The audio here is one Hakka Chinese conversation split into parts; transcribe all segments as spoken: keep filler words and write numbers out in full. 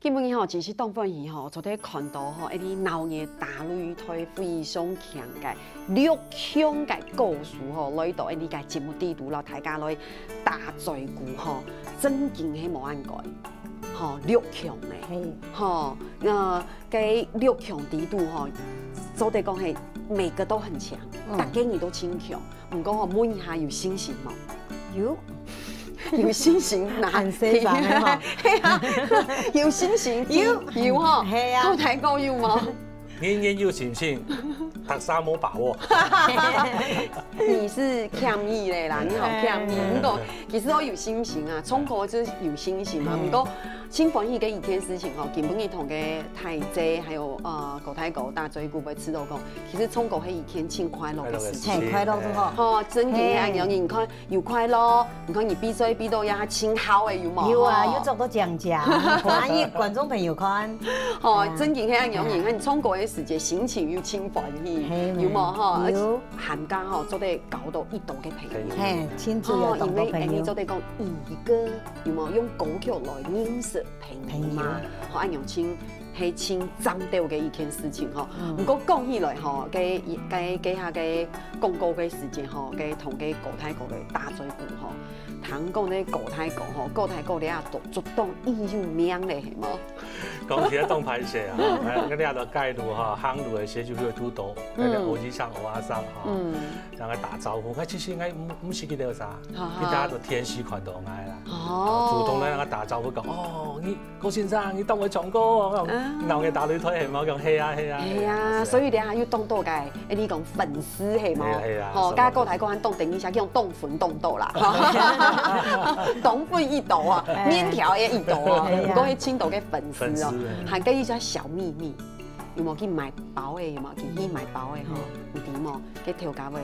今晡日吼，真係當歡喜吼，昨天看到吼，一位鬧熱打擂台非常強个六強个高手吼，來到𫣆俚个節目底肚，摎大家來打嘴鼓吼，正經係無恁該，吼，六強呢，嘿。吼，呃，該六強底肚吼，做得講係每個都很強，嗯。大家人都盡強。 毋過吼，問一下有信心無？有。有信心，那很serious个吼。係啊，有信心，有。有吼。係啊。高大哥有無？人人有信心，讀啥無把握。你是欠伊个啦，你好欠伊。嗯。毋過其實𠊎有信心啊，唱歌就係有信心嘛。嗯。毋過盡歡喜个一件事情吼，今晡日同个大姐，還有，呃，高大哥打嘴鼓會知道講，其實唱歌係一件盡快樂个事情。快樂个事情。很快樂，是無？吼，正經係恁樣，嘿。你看， 有快樂，你看你比賽比到也盡好个，有無？有啊，吼。有做到獎獎，果然有觀眾朋友看。吼，哎呀。正經係恁樣，哎呀。你看你唱歌个時節，心情又盡歡喜，嘿，有無？吼，有。而且還加吼，做得交到一多个朋友。嘿，親自有當多朋友。吼，因為恁樣做得講，一個，有無？用歌曲來認識朋友嘛，朋友。吼，恁樣親 係盡讚到个一件事情吼。嗯。毋過講起來吼，該，該，該下个廣告个時間吼，該同該高大哥个打嘴鼓吼，聽講該高大哥吼，高大哥這下都做當已有名咧，係無？講起來當歹勢啊，哎，該這下个街路吼，行路个時就會堵到，該个嗯。歐吉桑、歐巴桑吼，嗯。同佢打招呼，該其實應該毋，毋係佢兜啥，哈哈。佢大家都電視看到𠊎啦，哦。主動來同佢打招呼，講，哦，你 高先生，你當會唱歌哦？啊。鬧熱打擂台係無？講，係啊，係啊，係啊，係啊，係啊。所以這下有當多个，欸，你講粉絲係無？係啊，係啊，吼，什麼，該高大哥還當等一下，叫當粉當多啦，當粉一多啊，哎。麵條也一多啊，哎呀。毋過係盡多个粉絲哦，粉絲，哎。還有一隻小祕密，有無去買包个？有無？去，去買包个吼，嗯。你知無？該頭家會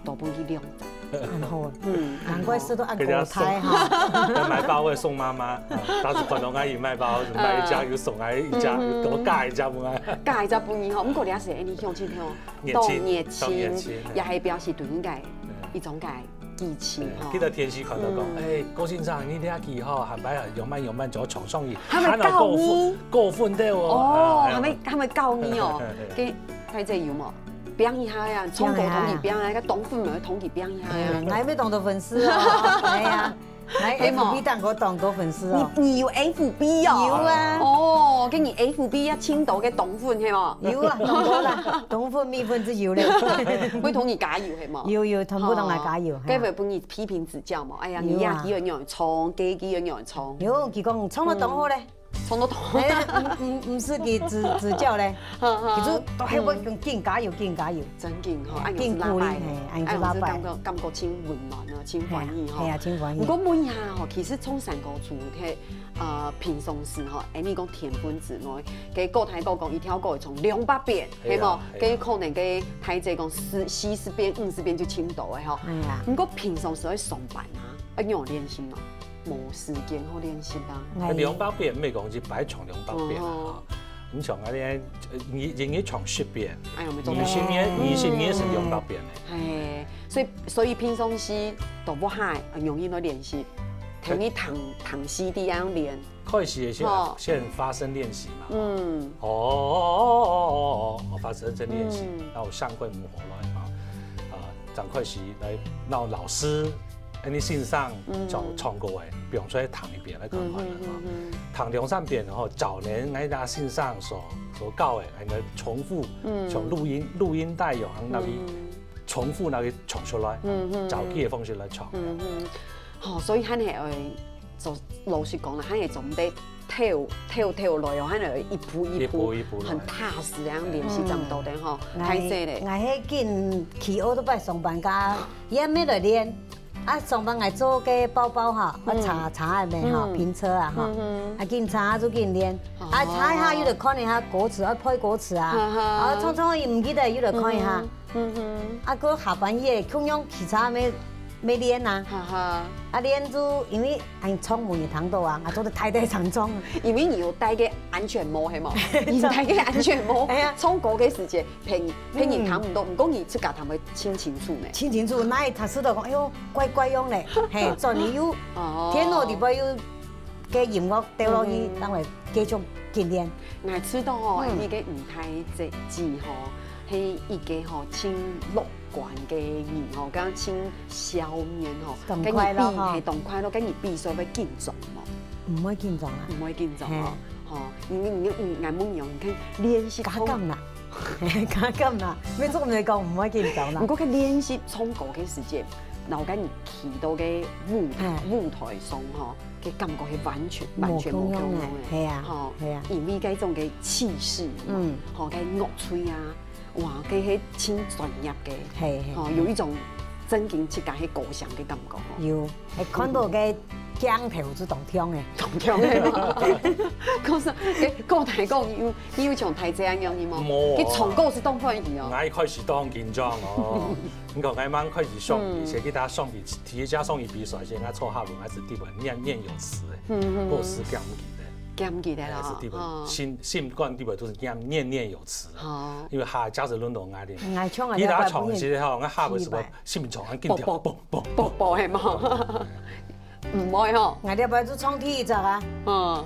多分佢兩隻。 恁好，嗯，難怪食到恁高大哈。買包个送媽媽，啊，當時看到𠊎有買包，買一隻又送𠊎一隻，嗯。又多加一隻分𠊎。加一隻分你吼，毋過這下係恁樣，像這種熱情，當熱情，當熱情，也係表示對你个，嗯。一種个支持吼。對，記得電視看到講，嗯。欸，高先生，你這下吼，下擺啊，用慢用慢，做廠上去，還會告你。過分，過分个哦。哦，啊，還會，還會告你哦。對，對，對。 該大姐有無？拚一下呀，唱歌同佢拚啊，該當粉乜同佢拚一下呀。哎呀，𠊎乜當多粉絲哦，哎呀，𠊎係無？F B當多當多粉絲哦。你，你有F B哦？有啊。哦，該你F B也盡多个當粉係無？有啊，當多啦，當粉、米粉都有咧。會同你加油係無？有，有，全部同𠊎加油，哦，嘿啊。該會分你批評指教無？哎呀，你呀，有啊。佢个樣唱，該佢个樣唱。有，佢講唱得當好咧。 唱到當。哎，毋，毋，毋使佢指，指教咧，呵，呵。佢就都係會講，嗯。緊加油，緊加油。真緊吼，哎，恁樣就拉拜。緊鼓勵，嘿，恁樣就拉拜。哎，𠊎就感覺，感覺盡溫暖啊，盡歡喜吼。嘿啊，嘿啊，盡歡喜。毋過問一下吼，其實唱山歌除忒，呃，平常時吼，哎，你講天分之外，該高大哥講一條歌會唱兩百遍，係無？係啊，係啊。該可能該大姐講四，四十遍、五十遍就盡多个吼。哎呀。毋過平常時愛上班啊，愛仰般練習呢？ 無時間好練習啊。該兩百遍，毋係講一擺唱兩百遍啊，哦。吼。你像恁樣，呃，一，一日唱十遍，哎喲，無錯。二十年，二十年係兩百遍咧。嘿，所以，所以平常時都毋會，很容易來練習，同你聽，聽C D恁樣練。開始个時候吼。先發聲練習嘛。嗯。哦，哦，哦，哦，哦，發聲練習，嗯。然後上課無好來嘛，啊，正開始來，然後老師 恁樣先生就唱歌个，嗯。放出來聽一遍來看看啊，嗯，嗯，嗯，嗯。聽兩三遍吼，照恁樣先生所，所教个，恁樣重複，嗯。像錄音，錄音帶樣，恁樣嗯。重複恁樣唱出來，嗯，嗯，嗯。照佢个方式來唱。嗯，嗯。吼，所以還係愛，就老實講啦，還係總得 跳，跳，跳來哦，還有一步一步，一步一步來。很踏實，恁樣練習差不多的吼。嗯。大細咧。𠊎，𠊎係緊騎奧多拜上班，該也無來練。啊，上班𠊎做个包包哈，嗯。𠊎車，車仔咩哈，嗯。拼車啊哈。嗯哼。啊，緊車就緊練。哦。啊，車下又得看一下歌詞，愛背歌詞啊。哈哈。啊，唱唱又毋記得，又得看一下。嗯哼。 嗯哼。啊，過下半夜，共樣騎車乜，乜練啊。哈哈。啊，練就因為恁樣唱無人聽到啊，啊，做得大大聲唱。因為你有戴个安全帽，係無？你戴个安全帽，哎呀。唱歌个時節，別人，別人聽毋到，嗯。毋過你自家聽會盡清楚呢。盡清楚，𠊎讀書都講，哎喲，怪怪樣咧，嘿，轉去又，哦。電腦裡背又个音樂調落去，嗯。當然繼續訓練。𠊎知道吼，嗯。你个舞台這季吼，係一個吼，盡樂觀个人吼，跟盡笑面吼，當快樂吼。跟你比，係，當快樂，跟你比賽會緊張無？毋會緊張啊。毋會緊張哦。嘿。吼，你，你，你，你，𠊎問你哦，你看練習從加減啦。 敢敢啦，沒做毋會講毋會緊張啦。毋過佢練習唱歌个時節，然後跟你企到个舞台，嗯。舞台上吼，个感覺係完全，完全無共樣个，無共樣个，係啊，吼，係啊。因為該種个氣勢嘛，嗯。吼，該樂隊啊，哇，該係盡專業个，係，係，吼，係。有一種正經自家係歌星个感覺吼。有。 會看到个鏡頭就當暢个。當暢个。可是，欸，講大講，你有，你有像大姐恁樣呢無？無哦。佢唱歌係當歡喜哦。𠊎一開始當緊張哦。你看，𠊎吂開始上比賽，嗯。去他上比，第一家上去比賽，先𠊎坐下來，𠊎係底背念，念有詞个，嗯，嗯，嗯。歌詞記毋記得。記毋記得了，哎，係底背，哦。心，心肝底背都係念，念，念有詞个。哦。因為下家是輪到𠊎哩。𠊎唱个其他唱个時候，𠊎下背係無，心臟緊跳，啵啵啵啵啵。 啵啵，係無？毋會吼。𠊎這擺就唱第一隻啊。嗯。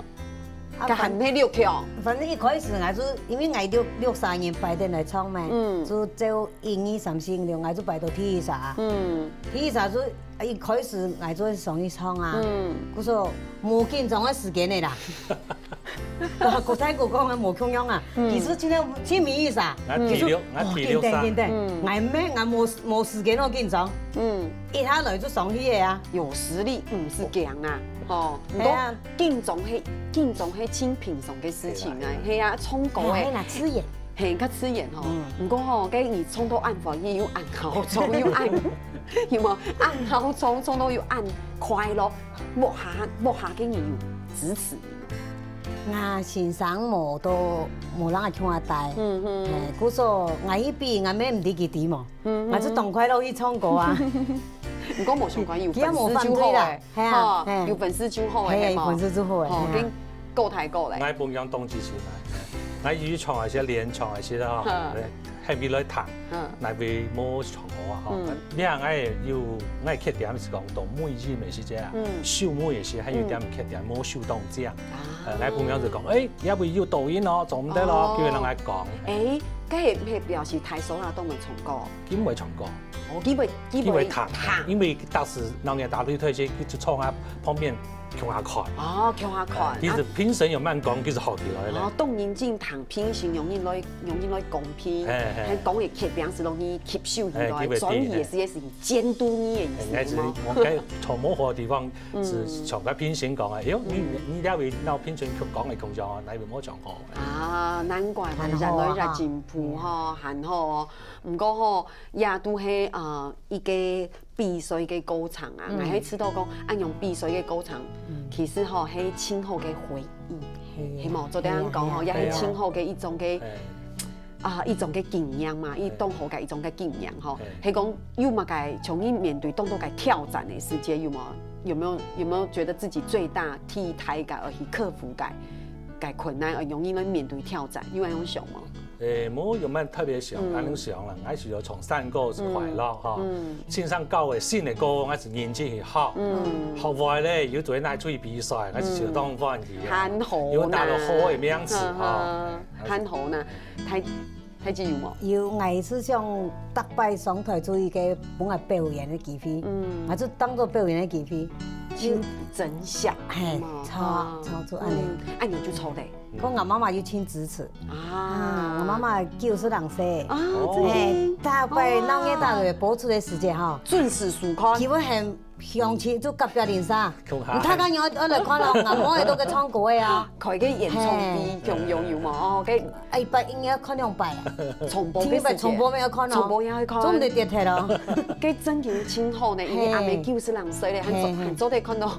啊，佢還毋係六強。反，反正一開始𠊎就，因為𠊎六，六三年排定來唱嘛，嗯。就照一二三四五六，𠊎就排到第一隻啊。嗯。第一隻就，一開始𠊎就上去唱啊。嗯。故所無緊張个時間个啦。 啊，古太古講个無共樣啊，嗯。其實今天盡有意思啊。𠊎第六，你就，𠊎第六儕。哦，緊張，緊張。嗯。𠊎咩，𠊎無，無時間好緊張。嗯。一下來就上去个啊。有實力，毋係強啊，吼。係啊。毋過緊張係，緊張係盡平常个事情啊，係啦，係啦。係啊，唱歌个。哎呀，自然。係，較自然吼。嗯。毋過吼，該你唱到恁歡喜，又恁好唱，又恁，有無？恁好唱，唱到又恁快樂，屋下，屋下个人有支持你無？ 𠊎先生無到，無人共𠊎帶。嗯哼。嘿，故所𠊎去比，𠊎乜毋知佢知無？嗯哼。𠊎就當快樂去唱歌啊。毋過無相關，有粉絲就好欸。佢也無反對啦，係啊，吼，係。有粉絲就好欸，嘿，係無？粉絲就好欸，吼，係啊。跟夠大個咧。𠊎本樣當支持啊，𠊎有唱啊，係練唱啊，係啦，吼。嗯。 係為來彈，嗯。哪位無唱歌啊，吼。嗯。你看，𠊎有，𠊎缺點係講，到尾音个時節啊，嗯。收尾个時，還有點缺點，嗯。無收當正。啊。呃，𠊎朋友就講，欸，這位有倒音哦，做毋得咯，哦。叫人來講。欸，該係，係表示大嫂啊，都毋會唱歌。佢毋會唱歌。哦，佢會，佢會彈，佢會彈。因為當時老人家打對台，佢就坐啊旁邊 共下看。哦，共下看。其實評審有慢講，其實好起來了。哦，當認真聽評審，用人來，用人來公平，嘿，嘿。還講个缺點係容易吸收起來，嘿，佢會知，專業个事業是監督你个意思，嘿，係無？我該從無好个地方是從該評審講啊，哎喲，你，嗯。你這位鬧評審講个講講啊，哪位無講好？啊，難怪，還好啊，原來也進步吼，還好哦。毋過吼，也都係，呃，一個 比賽个過程啊，嗯。𠊎係知道講，恁樣比賽个過程，嗯。其實吼，係盡好个回憶，係啊。係無？做得恁講吼，係啊。也係盡好个一種个，係啊。啊，一種个經驗嘛，係。一當好个一種个經驗吼。係。係講，有麼个，從你面對當多个挑戰个時節，有無？有沒有，有沒有覺得自己最大、最大个，而去克服个，个困難，而容易來面對挑戰？有恁樣想無？ 誒，無有麼特別想，嗯。恁樣想啦，𠊎係有唱山歌係快樂吼，嗯。先生教个新个歌，𠊎係認真去學，嗯。學會咧，又做拿出去比賽，𠊎係相當歡喜啊。嗯。還好呢。又拿到好个名次吼。呵呵，還好呢。大，大姊有無？有，𠊎係想逐擺上台做一個分𠊎表演个機會，嗯。𠊎就當做表演个機會。真，真想，嘿，嘛，唱，哦。唱出恁樣。嗯，恁樣就唱得。 講𠊎媽媽又盡支持。啊。啊，𠊎媽媽九十零歲。啊，哦。真的。嘿，逐擺鬧熱大隊播出个時節吼，準時收看。基本上鄉親就隔壁鄰舍，共下。你大家愛，愛來看咯，𠊎媽也都个唱歌个啊。開个演唱會，嘿。共樣有無？哦，該，哎，一擺應該看兩擺啊。重播个時節。聽一擺重播也要看咯。重播也要看。做毋得跌忒咯。該真經盡好呢，因為阿姆九十零歲咧，還做，嘿，嘿。還做得看到。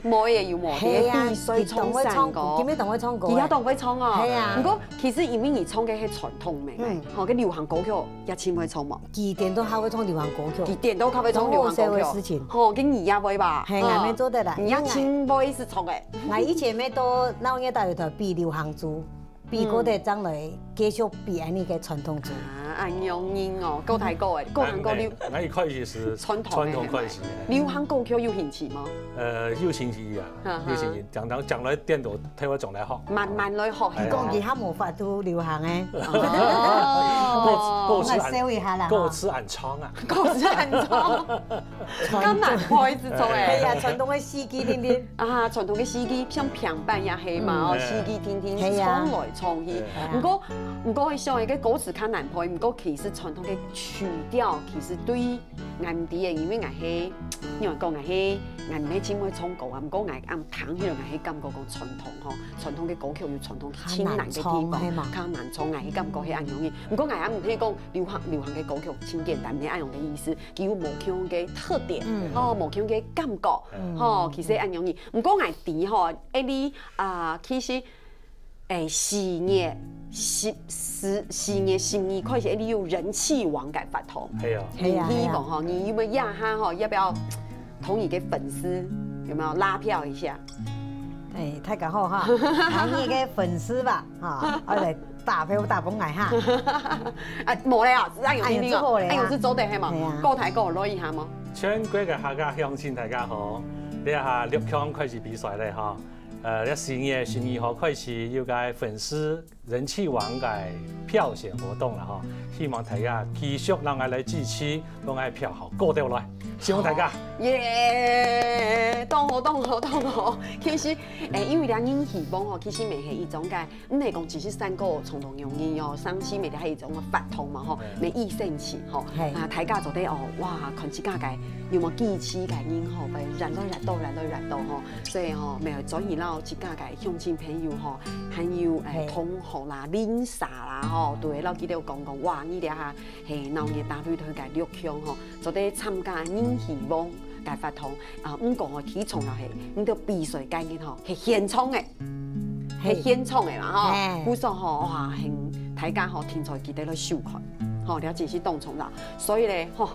妹也有無？係啊，在比賽唱山歌。佢當會唱，佢乜當會唱歌。佢也當會唱哦。係啊。毋過其實因為你唱个係傳統个，嗯。吼，該流行歌曲也盡會唱無？佢顛倒較會唱流行歌曲。佢顛倒較會唱流行歌曲。當好笑个事情。吼，該你也會吧？係，𠊎乜做得啦。你也盡會係唱个。𠊎以前乜到鬧熱大隊比流行組。 比過得正來繼續比恁呢个傳統組。啊，恁樣人哦，夠大个欸，夠能夠流。𠊎一開始係傳統个傳統開始，流行歌曲有興趣無？呃，有興趣啊，哈哈。有興趣。講到講來顛倒，聽我講來學。慢慢來學，哎。你講佢還無法度流行欸。哦。歌詞恁，我笑一下啦，哈。歌詞恁長啊。歌詞恁長。較難背一種欸。係啊，傳統个四句定定。啊，傳統个四句，像平板也係嘛，哦，嗯。四句定定，係啊。唱來唱去。係啊。毋過，毋過，想一个歌詞較難背，毋過其實傳統个曲調，其實對 𠊎毋知欸，因為𠊎係，仰般講，𠊎係，𠊎毋係盡會唱歌啊，毋過𠊎恁聽起來，𠊎係感覺講傳統吼，傳統个歌曲有傳統盡難个地方，較難唱，係嘛？較難唱，𠊎係感覺係恁樣个。毋過𠊎也毋係講流行，流行个歌曲盡簡單，毋係恁樣个意思，佢有無共个特點，嗯。吼，無共个感覺，嗯。吼，其實恁樣个。毋過𠊎知吼，欸，你啊，其實 欸，四月十，十，四月十二開始，欸，你有人氣王个活動。係啊。係啊，人氣王吼，係啊。你有沒有壓下吼？要不要同你个粉絲有沒有拉票一下？欸，大家好哈，喊你个粉絲吧，哈，我來打票打分𠊎哈。啊，無了啊，係恁樣定定哦，哎，恁樣就好了啊。哎，有係做得係嘛？係啊。夠大个，來一下嘛。全國个客家鄉親，大家好，這下六強開始比賽了哈。 呃，這四月十二號開始有个粉絲人氣王个票選活動了哈，希望大家繼續讓𠊎來支持，讓𠊎票好過得來，希望大家。耶，當好，當好，當好。其實，欸，因為這人氣王吼，其實乜係一種个，毋係講只係三個傳統用語哦，上次乜係一種个活動嘛吼，係。乜一生氣吼，係。啊，大家做得哦，哇，看自家个有無支持个人吼，會越來越多，越來越多吼。 所以吼，乜愛轉去摎自家个鄉親朋友吼，還有，欸，係。同學啦、鄰舍啦吼，都會摎佢兜講講，哇，你這下係鬧熱打對台个六強吼，做得參加人氣王个活動啊，毋過吼，其中又係你兜比賽个人吼，係現場个，係。係現場个嘛吼，係。故所吼，哇，很大家吼，聽說佢兜來收看，吼，了解係當重要，所以咧，吼，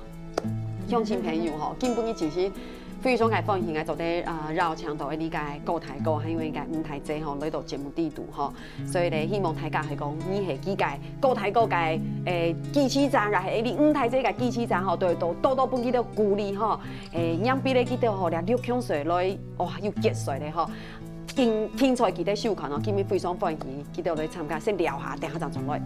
鄉親朋友吼，今晡日其實非常个歡喜，𠊎做得，啊，邀請到這个顧大哥，還有這个吳大姐吼，來到節目裡肚吼。所以咧，希望大家係講，你係佢个顧大哥个，欸，支持者，也係這吳大姐个支持者吼，都，都多多分佢兜鼓勵吼。欸，讓佢兜知得吼，這六強賽來，哇，有決賽咧吼。 聽，聽說佢兜收看哦，今日非常歡喜，佢兜來參加，先尞下，等下正轉來。